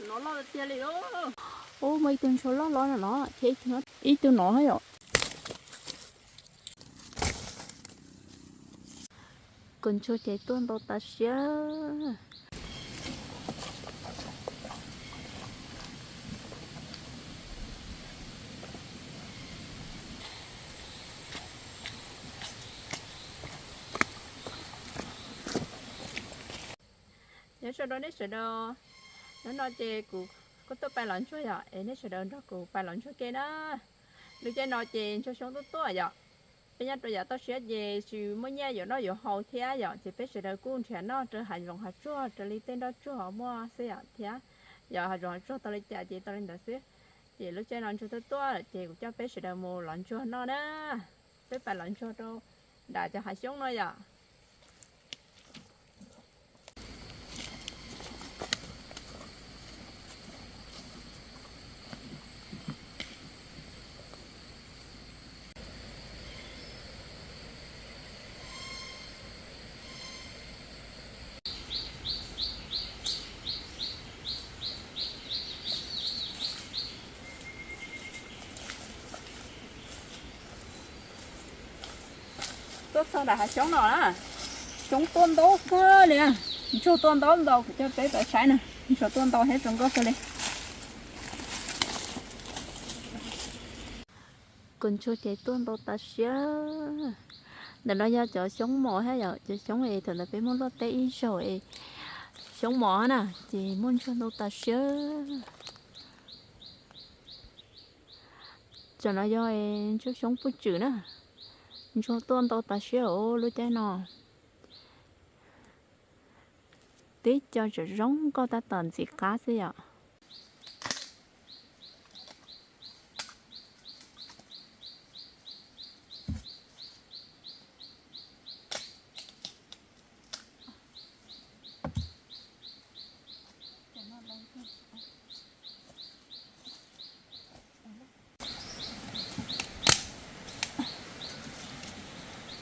No loj tiag tiag li. Ub, muaj ib tug ntsuag loj loj no no thiab ib tug no yom. Kaus ntsuag ces tuaj ntau tas siab. Nyob zoo rau nej sawv daws, hnub no ces kuv kuj tuaj pais lov ntsuag yom, es nej sawv daws nrog kuv pais lov ntsuag ke na. Lub caij no ces ntsuag xyoob tuaj tuaj yom. Peb nyob rau yav toj siab ces tsis muaj nyiaj yuav noj yuav haus thiab yom, ces peb sawv daws kuj nrhiav noj rau hav zoov hav tsuag raws li tej nroj tsuag muaj xwb yom thiab. Yog hav zoov hav tsuag tau li cas ces tau li ntawd xwb. Ces lub caij no ntsuag tuaj tuaj ces kuv coj peb sawv daws mus lov ntsuag noj na. Peb pais lov ntsuag rau nram cov hav xyoob no yom. Tuaj txog nram hav xyoob no na, xyoob tuaj ntau kawg li. Ntsuag tuaj ntau ntau, kuv coj peb pais saib na. Ntsuag tuaj ntau thiab zoo nkauj kawg li. Kaus ntsuag ces tuaj ntau tas siab. Ntawm no yog cov xyoob mos thiab yom, cov xyoob es thaum ntawd peb muab luaj teb ib zaug es xyoob mos na, ces muaj ntsuag ntau tas siab. Tam no yog ntsuag xyoob puj tswm na, ntsuag tuaj ntau tas siab os lub caij no. Tib co tseem zoo nkauj tab tom ntxim qab xwb yom.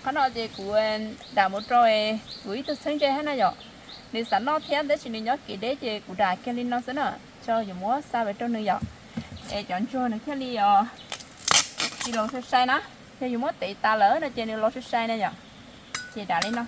Qhov no ces kuv dam mus rau kuv ib tug txheeb ze thiab na yom. Nws xav noj thiab tab sis nws nyob kev deb ces kuv dam kiag li no xwb na, tso yuav muab xa pem rau nws yom. Es cov ntsuag nws thiaj li os tsis los sai sai na. Yog yus muab tev tas lawm no ces nws los sai sai na yom. Ces dam li no.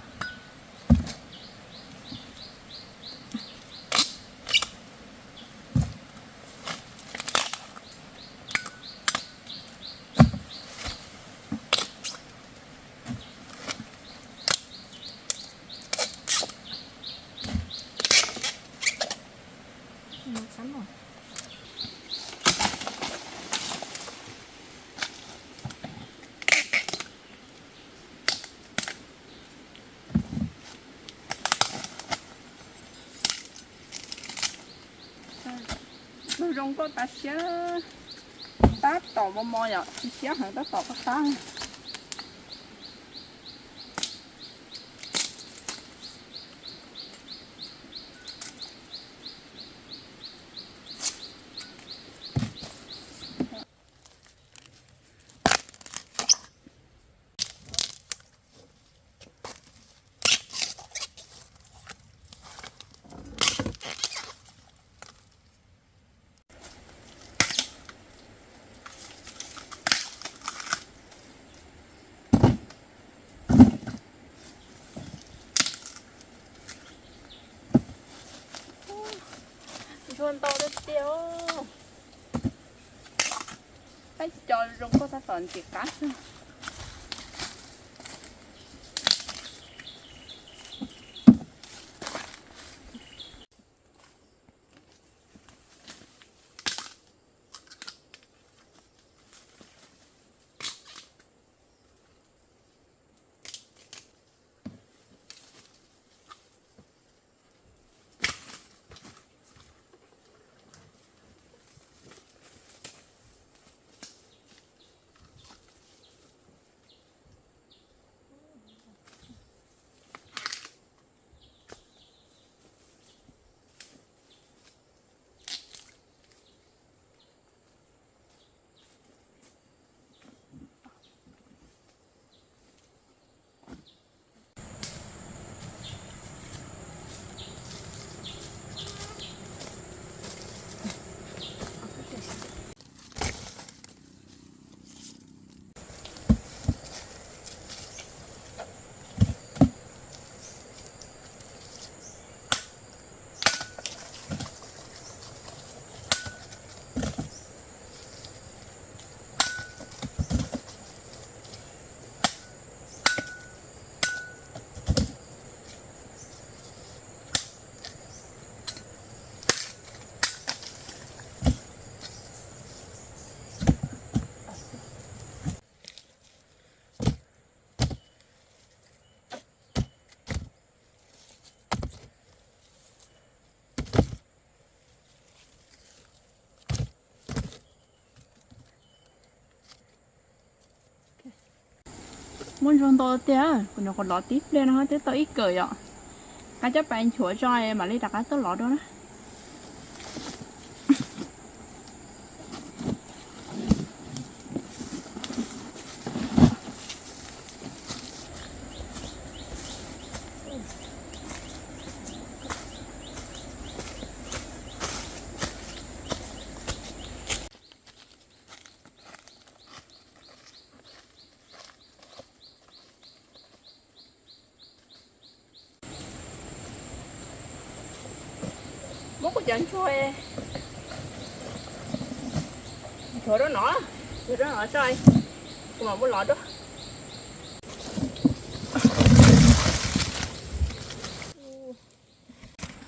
Zoo nkauj tas siab, tab tom mos mos yom, tsis siab heev, tab tom qab qab. Ntsuag ntau tiag tiag. Peb cov zoo nkauj tab tom ntxim qab xwb. Muaj ntsuag ntau tiag, kuv nyuam qhuav lov tib pliag no twb tau ib kawm yom. Qab coj pais nchuav tso mam li rov qab tuaj lov dua na. Muab kuv cov ntsuag, ntsuag rau no, ntsuag rau no tso, kuv mam muab lov dua.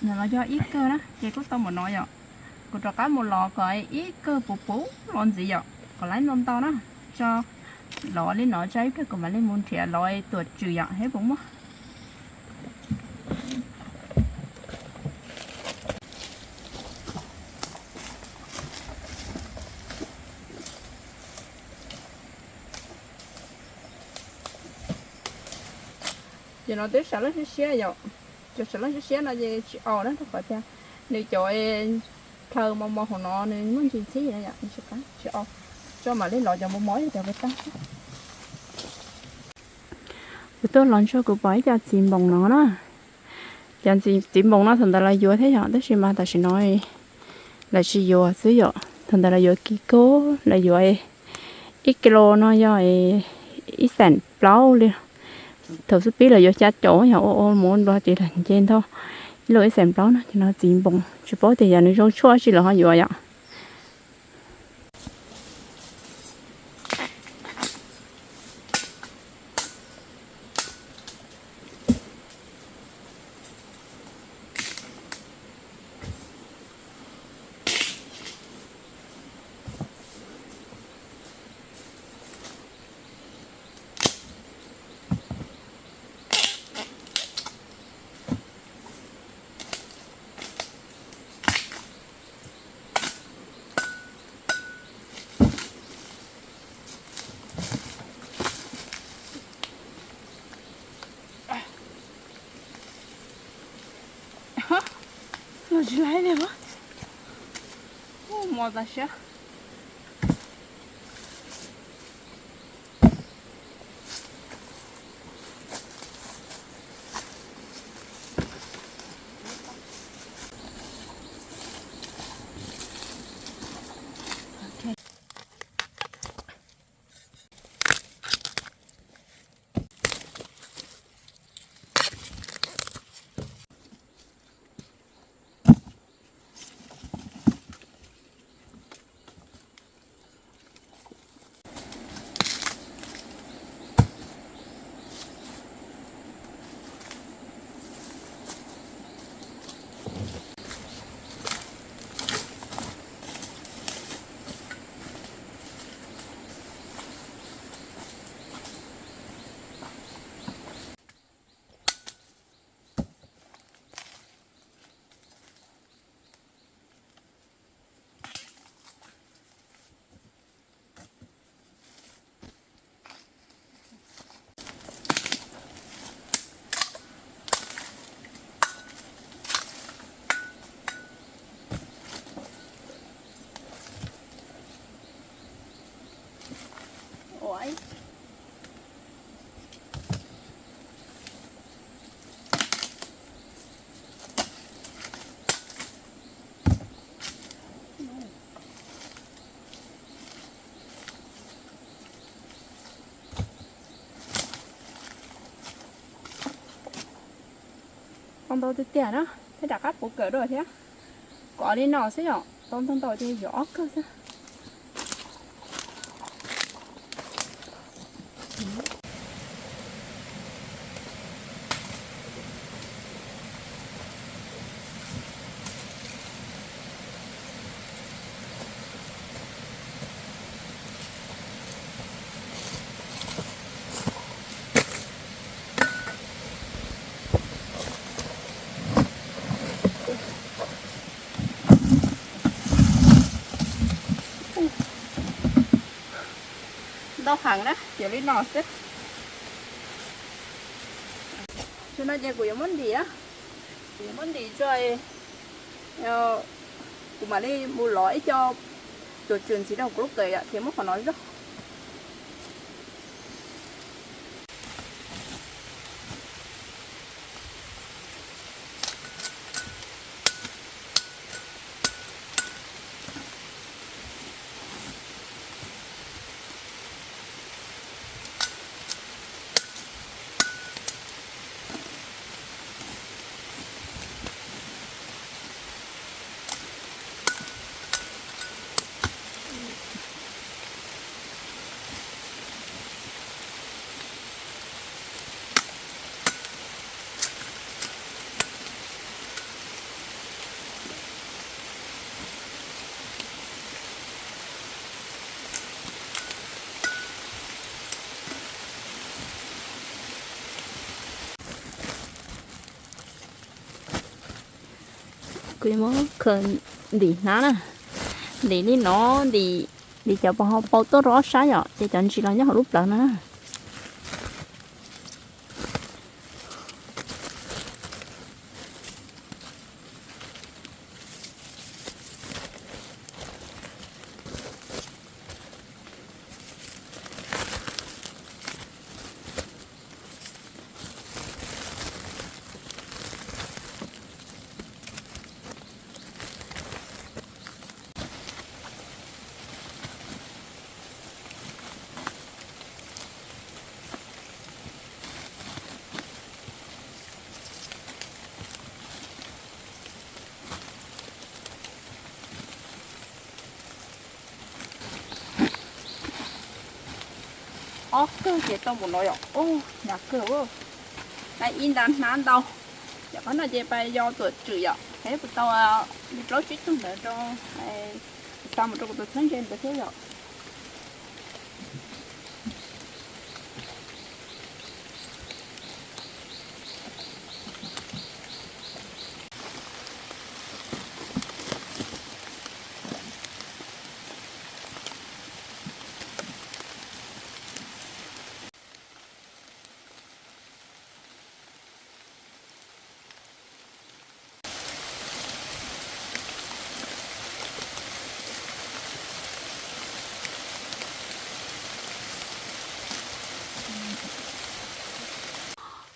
Nws los yog ib kawg na ces kuj tau mus no yom. Kuv rov qab mus lov kom ib kawg puv puv los ntxiv yom, kom laib ntau ntau na. Tso, lov li no tso ib pliag kuv mam li mus nrhiav lov tuam tswm yom, thiab puas muaj. Ces no twb sawv leej siab siab yom. Cov sawv leej siab siab no ces tsis aus na, rau qhov tias nws cov plhaws mos mos hauv no nws muaj ntsis ntxhib na yom, tsis aus. Tso mam li lov cov mos mos cov puas tag. Kuv tuaj lov ntsuag kuv pom ib co txiv npoos no na. Cov txiv npoos no thaum ntawd lawv yuav thiab yom, tab sis mas tam sim no lawv tsis yuav xwb yom. Thaum ntawd lawv yuav kim kub, lawv yuav ib kis lus no yog ib xeem plaub li. Thaum xub pib lawv yuav xya caum yog ua ua mus ua ces lawv nce ntau ib lus ib xeem plaub no. Ces no txiv npoos tsis paub tias yog nws zoo tshuaj tsis lawv ho yuav yom. Los tsis laib li. Mos tas siab. Tau ntau tiag tiag na, thiab rov qab puv kawm dua thiab. Kov li no xwb yom, tau ntau ntau ces yuav ob kawg xwb. Ntau heev na, yuav li no xwb. No ces kuv yuav muab ntim, kuv yuav muab ntim tso, kuv mam li mus lov ib co tuam tswm ntxiv rau kuv lub kawm yom, ces muab qhov no zog. Kuv yuav muab khaws ntim hnab na, ntim li no, ntim, ntim cov pos hau pau tuaj rau ob sab yom, ces cov ntsis los nyob hauv lub plawv no na. Ob kawg ces tau npaum no yom. Ub, hnyav kawg. Ib nta hnab ntau. Yom, qhov no ces pais yos tuam tswm yom, es puas tau li plaub tsib tug ntawd rau, xa mus rau kuv tus txheeb ze ntawd thiab yom.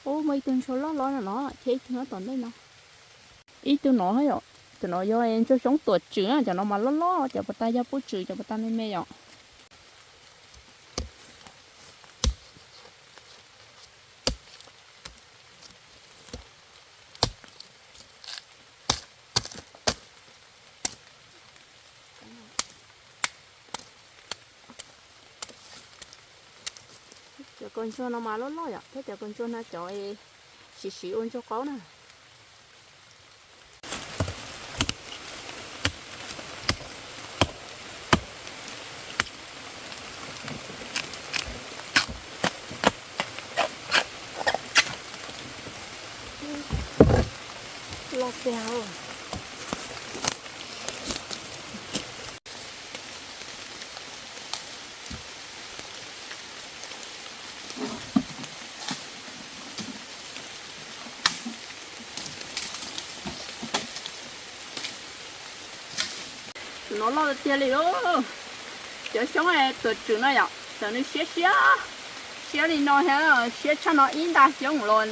Ub, muaj ib tug ntsuag loj loj no no, thiab ib tug nyob tom ntej no. Ib tug no yom, tus no yog ntsuag xyoob tuam tswm, cov no mas loj loj, cov puas tas yog puj tswm, cov puas tas me me yom. Cov kaus ntsuag no mas loj loj yom, thiab cov kaus ntsuag no cov siv siv ua ntsuag qaub na. Loj tiag. Tus no loj tiag li lauj. Cov xyoob tuam tswm no yom, txawm nws siab siab, siab li no thiab, siab tshaj no ib nta xyoob los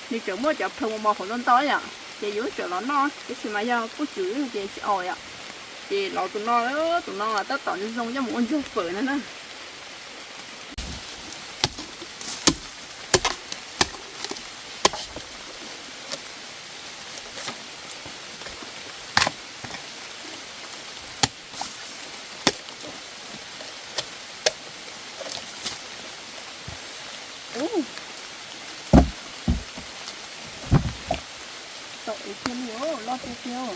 nws tseem muaj cov plhaws mos mos hauv ntau ntau yom, ces yus tseem los noj, tab sis mas yog puj tswm ces tsis aus yom. Ces lov tus no, tus no tab tom zoo zoo coj mus ua ntsuag fawm no na. Tom ib tiag li, loj tiag tiag.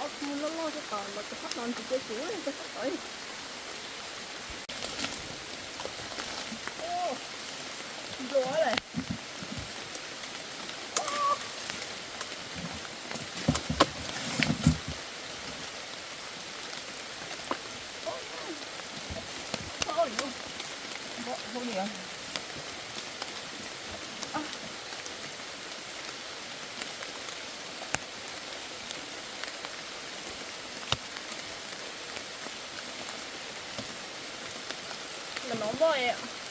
Ob tug loj loj coj tom los, tus qab no ntsis cia tsis ua li cov qab tod. Mas no muaj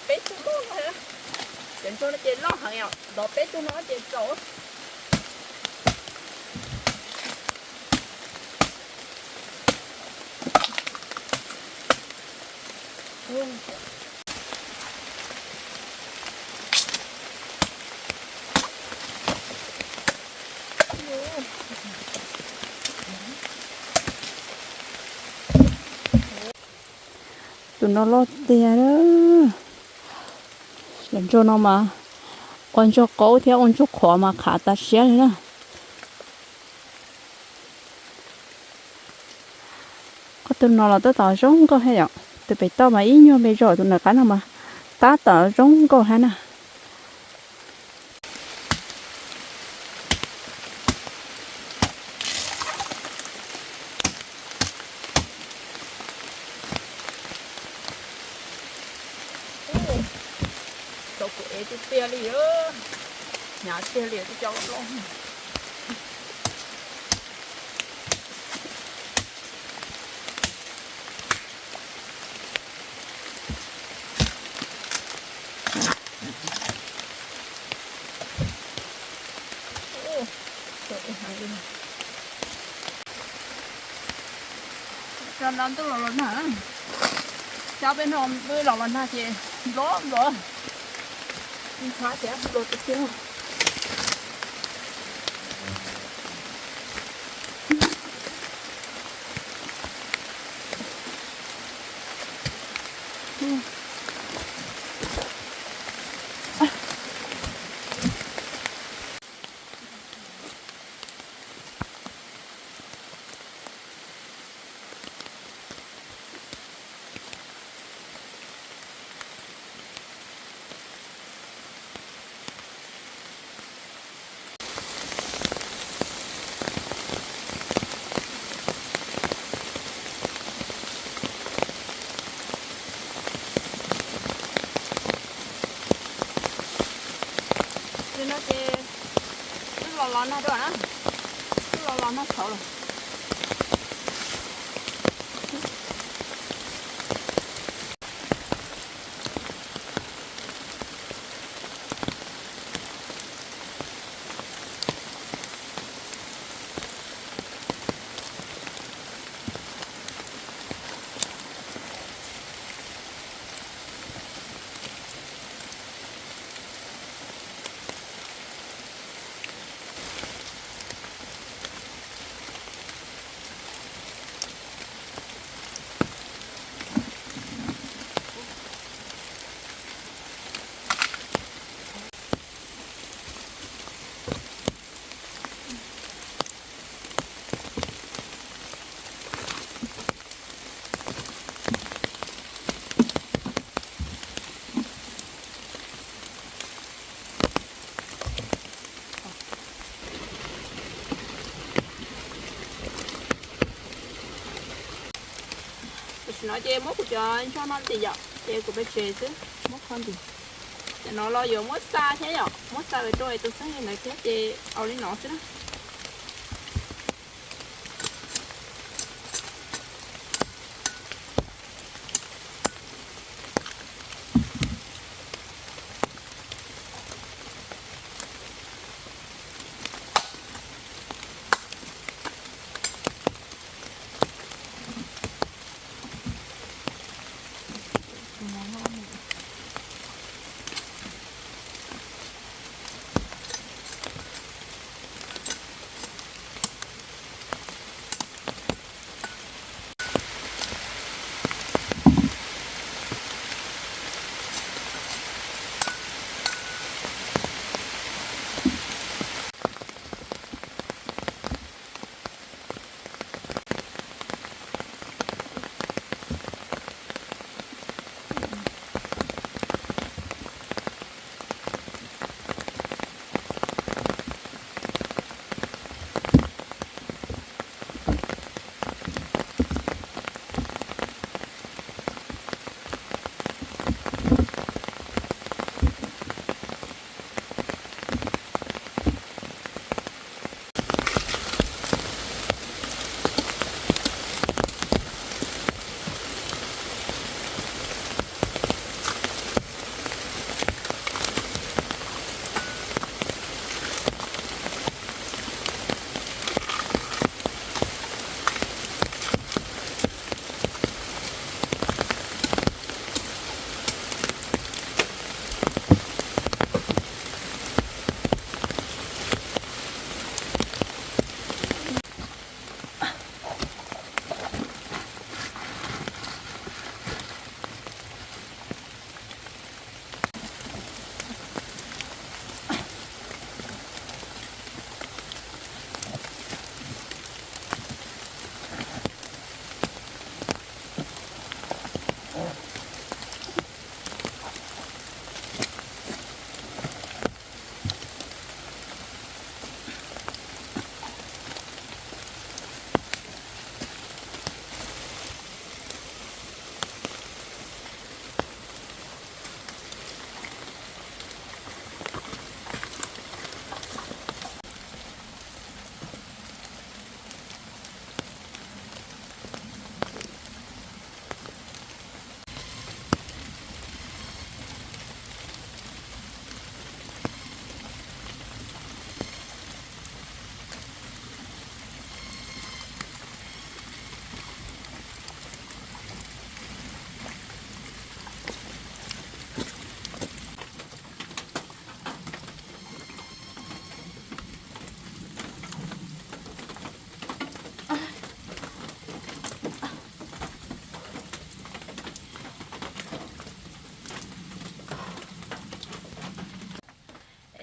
peb tug loj no thiab. Cov ntsuag no ces loj heev os, ntov peb tug no ces txaus. Tus no loj tiag. Cov ntsuag no mas ua ntsuag qaub thiab ua ntsuag qhuav mas qhav tas siab li na. Ob tug no los tab tom zoo nkauj thiab yom. Tus pem toj mas ib nyuag me zog, tus nram qab no mas tab tom zoo nkauj thiab na. Tau kuv ev tiag tiag li, hnyav tiag li cov loj. Cov no ntuj los los nag, cov peb no ntuj los los nag ces nplov nplov, ntxhab thiab nplov tiag tiag. Li no ces twb los los nag dua na, twb los los nag tshauv lawm. Tam sim no ces muab kuv cov ntsho no ntim yom, ces kuv peb tsev xwb muab kho ntim. Tam no los yuav muab xa thiab yom, muab xa rau tus txheeb li ntawd thiab ces au li no xwb na.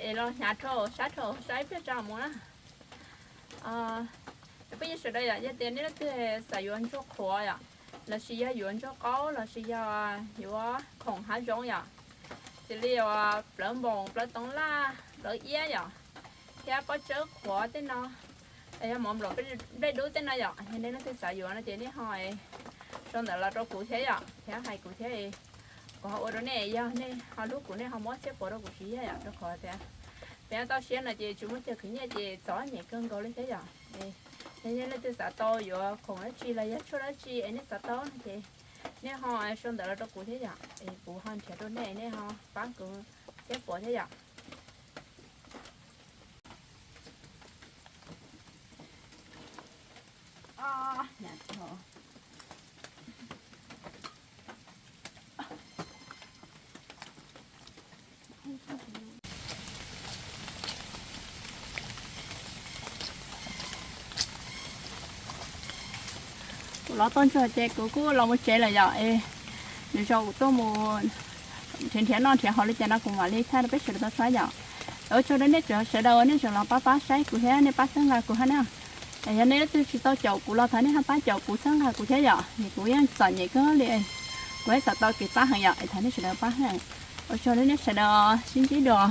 Es los hnyav rau sab rau saib pliag tso mus na. Phooj ywg sawv daws yom, yog tias nej leej twg xav yuav ntsuag qhuav yom, lossis yog yuav ntsuag qaub lossis yog yuav khoom hav zoov yom, xws li uas plawv npoos, plawv toov laj, plawv iab yom, thiab pob tsawb qhuav tej no, yog mov nplaum nplej dub tej no yom, yog nej leej twg xav yuav no ces nej ho sau ntawv los rau kuv thiab yom, thiab hais kuv thiab, kuv ho ua rau nej. Yog nej ho hlub kuv nej ho muab txhiab puav rau kuv siv thiab yom, rau qhov tias peb toj siab no ces tsis muaj chaw khwv nyiaj ces txom nyem kawg nkaus li thiab yom. Yog nej leej twg xav tau yuav khoom dab tsi los yog tshuaj dab tsi es nej xav tau no ces nej ho sau ntawv los rau kuv thiab yom, es kuv ho nrhiav rau nej, nej ho pab kuv txhiab puav thiab yom. Kuv lov tau ntsuag ces kuv kuj los mus tsev lawm yom. Nws zoo kuv tuaj mus nrhiav nrhiav noj nrhiav haus li cas no kuv mam li thaij rau peb sawv daws tau saib yom. Ua tsaug rau nej sawv daws nej tseem los pab pab saib kuv thiab nej pab txhawb nqa kuv thiab na. Yog nej leej twg tsis tau caum kuv los thov nej ho pab caum kuv txhawb nqa kuv thiab yom, es kuv yeej txom nyem kawg li. Kuv yeej xav tau kev pab heev yom, es thov nej sawv daws pab. Ua tsaug rau nej sawv daws, sib ntsib dua.